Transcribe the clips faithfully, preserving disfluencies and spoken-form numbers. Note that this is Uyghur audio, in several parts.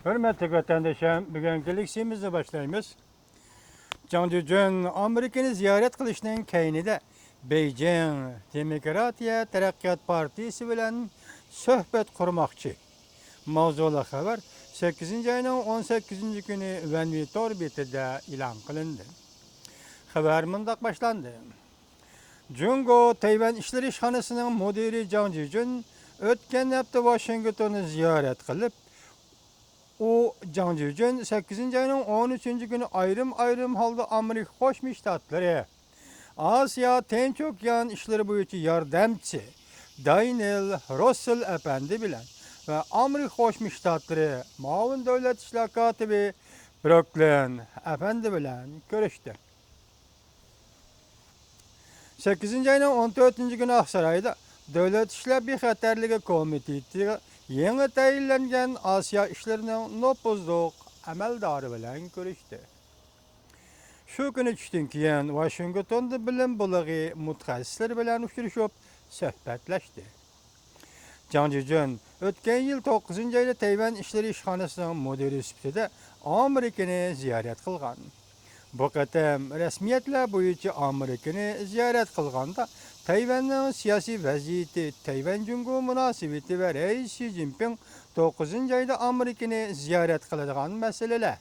ھۆرمەتلىك ۋەتەندىشىم، بۈگۈنكى لېكسىيىمىزنى باشلايمىز. جاڭ جىجۈن ئامېرىكىنى زىيارەت قىلىشنىڭ كەينىدە بېيجىڭ دېموكراتىيە تەرەققىيات پارتىيىسى بىلەن سۆھبەت قۇرماقچى. ماۋزۇلۇق خەۋەر سەككىزىنچى ئاينىڭ ئون سەككىزىنچى كۈنى ۋەنۋى تور بېتىدە ئېلان قىلىندى. خەۋەر مۇنداق باشلاندى. جۇڭگو تەيۋەن ئىشلىرى ئىشخانىسىنىڭ مۇدىرى جاڭ جىجۈن ئۆتكەن ھەپتە ۋاشىنگتوننى زىيارەت قىلىپ، ئۇ، جاڭ جىجۈن سەككىزىنچى ئاينىڭ ئون ئۈچىنچى كۈنى ئايرىم-ئايرىم ھالدا ئامېرىكا قوشما شتاتلىرى، ئاسىيا، تىنچ ئوكيان ئىشلىرى بويىچە ياردەمچىسى دانىيېل روسسېل ئەپەندى بىلەن ۋە ئامېرىكا قوشما شتاتلىرى مۇئاۋىن دۆلەت ئىشلار كاتىپى بروكلىن ئەپەندى بىلەن كۆرۈشتى. سەككىزىنچى ئاينىڭ ئون تۆتىنچى كۈنى ئاقسارايدا دۆلەت ئىشلار بىخەتەرلىكى كومىتېتىغا يېڭى تەيىنلەنگەن ئاسىيا ئىشلىرىنىڭ نوپۇزلۇق ئەمەلدارى بىلەن كۆرۈشتى. شۇ كۈنى چۈشتىن كېيىن ۋاشىنگتوندا بىلىم بۇلىقى مۇتەخەسسىسلىرى بىلەن ئۇچرىشىپ سۆھبەتلەشتى. جاڭ جىجۈن ئۆتكەن يىل توققۇزىنچى ئايدا تەيۋەن ئىشلىرى ئىشخانىسىنىڭ مۇدىرى سۈپىتىدە ئامېرىكىنى زىيارەت قىلغان. بۇ قېتىم رەسمىيەتلەر بويىچە ئامېرىكىنى زىيارەت قىلغاندا، تەيۋەننىڭ سىياسىي ۋەزىيىتى، تەيۋەن جۇڭگو مۇناسىۋىتى ۋە رەئىس شى جىنپىڭ توققۇزىنچى ئايدا ئامېرىكىنى زىيارەت قىلىدىغان مەسىلىلەر،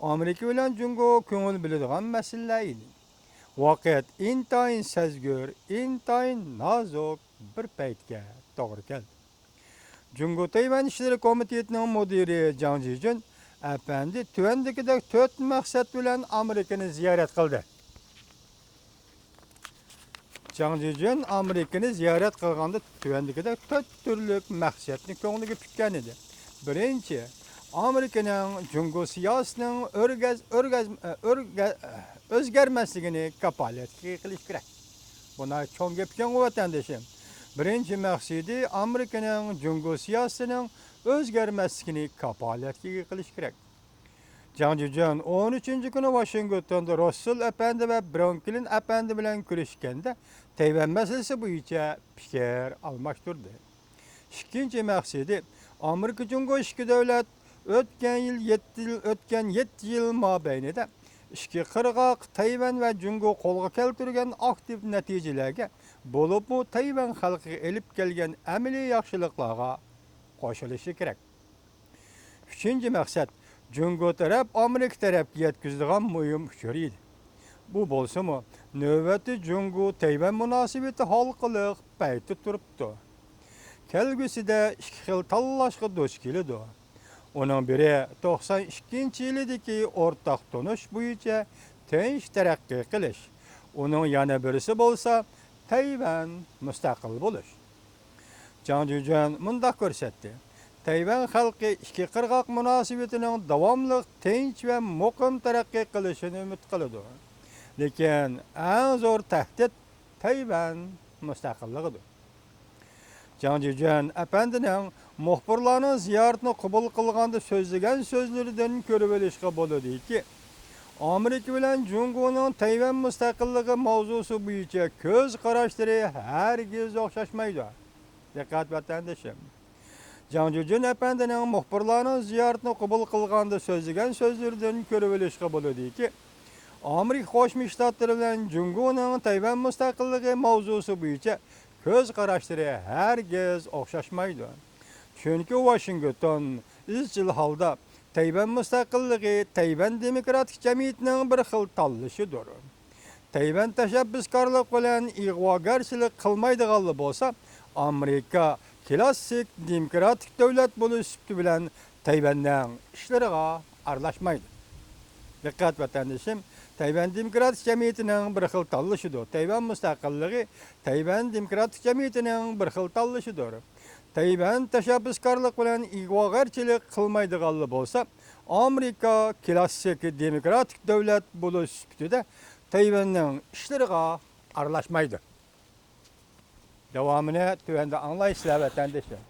ئامېرىكا بىلەن جۇڭگو كۆڭۈل بۆلىدىغان مەسىلىلەر ئىدى. ۋاقىت ئىنتايىن سەزگۈر، ئىنتايىن نازۇك بىر پەيتكە توغرا كەلدى. جۇڭگو تەيۋەن ئىشلىرى كومىتېتىنىڭ مۇدىرى جاڭ جىجۈن ئەپەندى تۆۋەندىكىدەك تۆت مەقسەت بىلەن ئامېرىكىنى زىيارەت قىلدى. جاڭ جىجۈن ئامېرىكىنى زىيارەت قىلغاندا تۆۋەندىكىدەك تۆت تۈرلۈك مەقسەتنى كۆڭلىگە پۈككەن ئىدى. بىرىنچى، ئامېرىكىنىڭ جۇڭگو سىياسىتىنىڭ ئۆرگەز-، ئۆرگەز-، ئۆرگە-، ئۆزگەرمەسلىكىنى كاپالەتكە قىلىش كېرەك. بۇ ناھايىتى چوڭ گەپ ئىكەنغۇ، ۋەتەندىشىم. بىرىنچى مەقسىتى ئامېرىكىنىڭ جۇڭگو سىياسىتىنىڭ ئۆزگەرمەسلىكىنى كاپالەتكە قىلىش كېرەك. جاڭ جىجۈن ئون ئۈچىنچى كۈنى ۋاشىنگتوندا روسسېل ئەپەندى ۋە برونكلىن ئەپەندى بىلەن كۆرۈشكەندە، تەيۋەن مەسىلىسى بويىچە پىكىر ئالماشتۇردى. ئىككىنچى مەقسىتى، ئامېرىكا جۇڭگو ئىككى دۆلەت ئۆتكەن يىل يەتتە يىل، ئۆتكەن يەتتە يىل مابەينىدە ئىككى قىرغاق، تەيۋەن ۋە جۇڭگو قولغا كەلتۈرگەن ئاكتىپ نەتىجىلەرگە، بولۇپمۇ تەيۋەن خەلقىگە ئېلىپ كەلگەن ئەمەلىي ياخشىلىقلارغا قوشۇلۇشى كېرەك. ئۈچىنچى مەقسەت، جۇڭگو تەرەپ ئامېرىكا تەرەپكە يەتكۈزىدىغان مۇھىم ئۇچۇر ئىدى. بۇ بولسىمۇ، نۆۋەتتە جۇڭگو تەيۋەن مۇناسىۋىتى ھالقىلىق پەيتتە تۇرۇپتۇ. كەلگۈسىدە ئىككى خىل تاللاشقا دۇچ كېلىدۇ. ئۇنىڭ بىرى توقسان ئىككىنچى يىلىدىكى ئورتاق تونۇش بويىچە تىنچ تەرەققىي قىلىش، ئۇنىڭ يەنە بىرسى بولسا تەيۋەن مۇستەقىل بولۇش. جاڭ جىجۈن مۇنداق كۆرسەتتى، تەيۋەن خەلقى ئىككى قىرغاق مۇناسىۋىتىنىڭ داۋاملىق تىنچ ۋە مۇقىم تەرەققىي قىلىشىنى ئۈمىد قىلىدۇ. لېكىن ئەڭ زور تەھدىت تەيۋەن مۇستەقىللىقىدۇر. جاڭ جىجۈن ئەپەندىنىڭ مۇخبىرلارنىڭ زىيارىتىنى قوبۇل قىلغاندا سۆزلىگەن سۆزلىرىدىن كۆرۈۋېلىشقا بولىدۇكى، ئامېرىكا بىلەن جۇڭگونىڭ تەيۋەن مۇستەقىللىقى ماۋزۇسى بويىچە كۆز قاراشلىرى ھەرگىز ئوخشاشمايدۇ. دىققەت، ۋەتەندىشىم! جاڭ جۈجۈن ئەپەندىنىڭ مۇخبىرلارنىڭ زىيارىتىنى قوبۇل قىلغاندا سۆزلىگەن سۆزلىرىدىن كۆرۈۋېلىشقا بولىدۇكى، ئامېرىكا قوشما شتاتلىرى بىلەن جۇڭگونىڭ تەيۋەن مۇستەقىللىقى ماۋزۇسى بويىچە كۆز قاراشلىرى ھەرگىز ئوخشاشمايدۇ. چۈنكى ۋاشىنگتون ئىزچىل ھالدا تەيۋەن مۇستەقىللىقى تەيۋەن دېموكراتىك جەمئىيىتىنىڭ بىر خىل تاللىشىدۇر. تەيۋەن تەشەببۇسكارلىق بىلەن ئىغۋاگەرچىلىك قىلمايدىغانلا بولسا، ئامېرىكا كلاسسىك دېموكراتىك دۆلەت بولۇش سۈپىتى بىلەن تەيۋەننىڭ ئىشلىرىغا ئارىلاشمايدۇ. دىققەت، ۋەتەندىشىم! تەيۋەن دېموكراتىك جەمئىيىتىنىڭ بىر خىل تاللىشىدۇر. تەيۋەن مۇستەقىللىقى تەيۋەن دېموكراتىك جەمئىيىتىنىڭ بىر خىل تاللىشىدۇر. تەيۋەن تەشەببۇسكارلىق بىلەن ئىغۋاگەرچىلىك قىلمايدىغانلا بولسا، ئامېرىكا كلاسسىك دېموكراتىك دۆلەت بولۇش سۈپىتىدە تەيۋەننىڭ ئىشلىرىغا ئارىلاشمايدۇ. داۋامىنى تۆۋەندە ئاڭلايسىلەر، ۋەتەندىشىم.